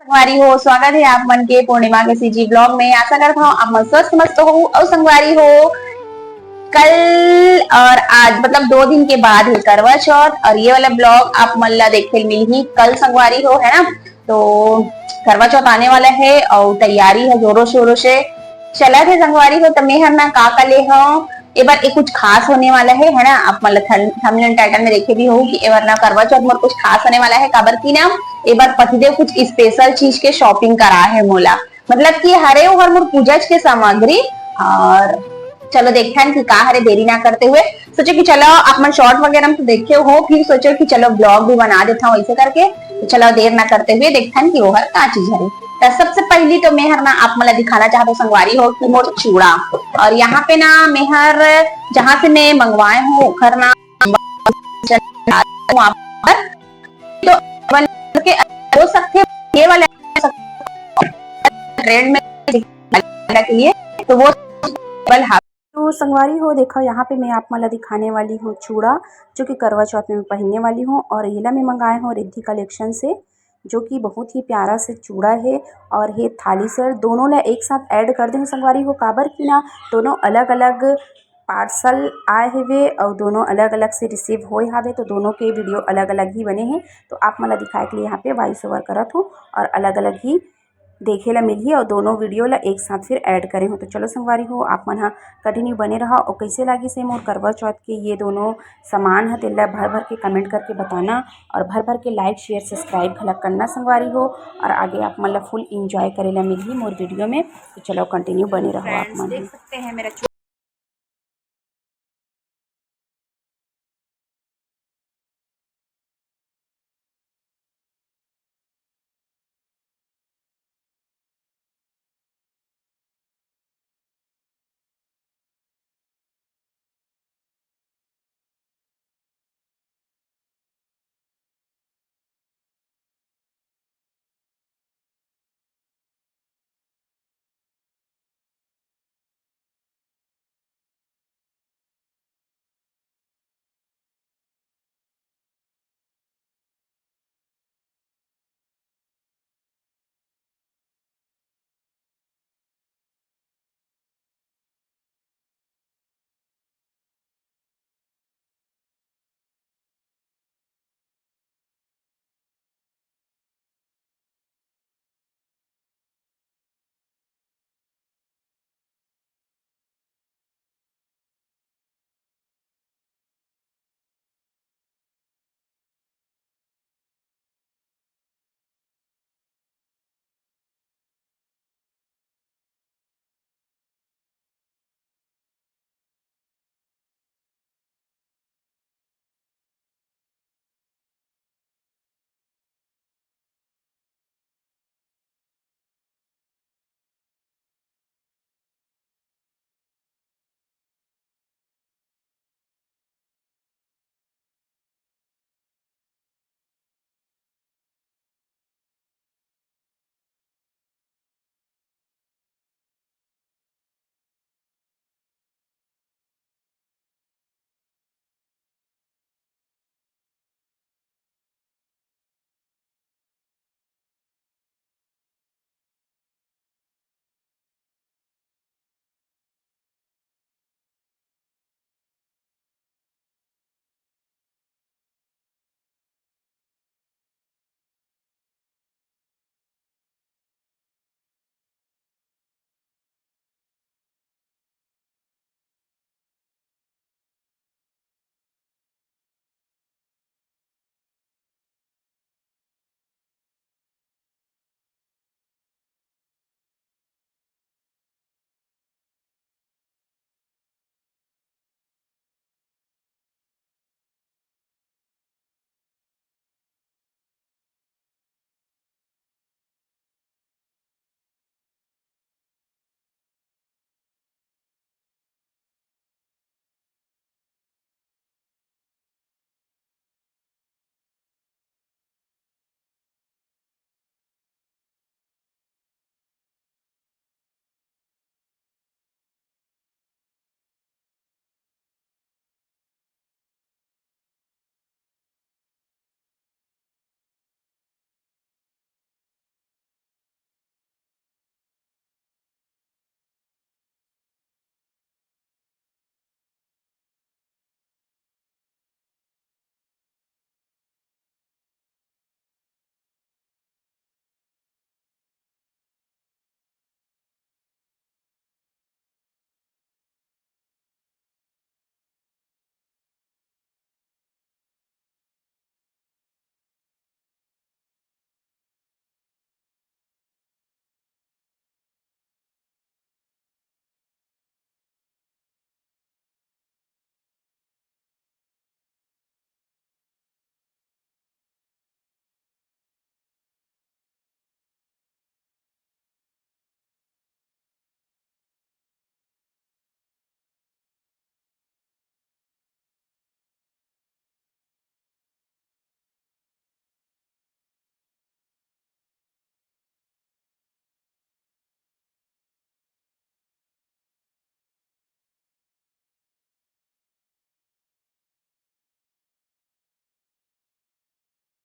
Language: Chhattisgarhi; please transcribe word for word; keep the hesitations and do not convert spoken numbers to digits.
संगवारी हो, स्वागत है आप मन के पूर्णिमा के सीजी ब्लॉग में। आशा करत हूँ आप मन स्वस्थ मस्त हो। और संगवारी हो, कल और आज, मतलब दो दिन के बाद है करवा चौथ, और ये वाला ब्लॉग आप मन ला देखे मिलही कल संगवारी हो, है ना। तो करवा चौथ आने वाला है और तैयारी है जोरों शोरों से चलत है संगवारी हो। तो मैं हर ना का का ले हूँ, ए बार ये कुछ खास होने वाला है, है ना। आप मतलब थंबनेल टाइटल में देखे भी हो कि ए बार ना करवा चौथ मोर कुछ खास होने वाला है, काबर की ना ए बार पतिदेव कुछ स्पेशल चीज के शॉपिंग करा है मोला, मतलब कि हरे ओहर मोर पूजा के सामग्री। और चलो देखथन कि का हरे, देरी ना करते हुए सोचे कि चलो आप मन शॉर्ट वगैरह में तो देखे हो, फिर सोचे कि चलो ब्लॉग भी बना देता हूँ ऐसे करके। तो चलो देर ना करते हुए देखथन कि ओहर का चीज हरे। तो सबसे पहली तो मैं हर ना आप मन ला दिखाना चाहत हूँ संगवारी हो कि मोर चूड़ा, और यहाँ पे ना मैं हर जहाँ से मैं मंगवाए हूँ ओखर ना वहाँ पर तो अपन के हो सकते ये वाला ट्रेंड में के लिए, तो वो केवल हाफ। तो संगवारी हो देखो, यहाँ पे मैं आप मन ला दिखाने वाली हूँ चूड़ा, जो कि करवा चौथ में पहनने वाली हूँ, और येला मैं मंगाए हूँ रिद्धि कलेक्शन से, जो कि बहुत ही प्यारा से चूड़ा है। और ये थाली सर दोनों ला एक साथ ऐड कर दे हूँ संगवारी हो, काबर की ना दोनों अलग अलग पार्सल आए हवे और दोनों अलग अलग से रिसीव होए हवे, तो दोनों के वीडियो अलग अलग ही बने हैं। तो आप मन ला दिखाए के लिए यहाँ पे वॉइस ओवर करत हूँ और अलग अलग ही देखे ला मिलही और दोनों वीडियो ला एक साथ फिर ऐड करे हूँ। तो चलो संगवारी हो, आप मन हा कंटिन्यू बने रहा और कैसे लागिस हे मोर करवा चौथ के ये दोनों सामान ह, तेला भर भर के कमेंट करके बताना और भर भर के लाइक शेयर सब्सक्राइब घलक करना संगवारी हो। और आगे आप मन ला फुल एंजॉय करे ला मिलही मोर वीडियो में। तो चलो कंटिन्यू बने रहो आप मन। देख सकते हैं मेरा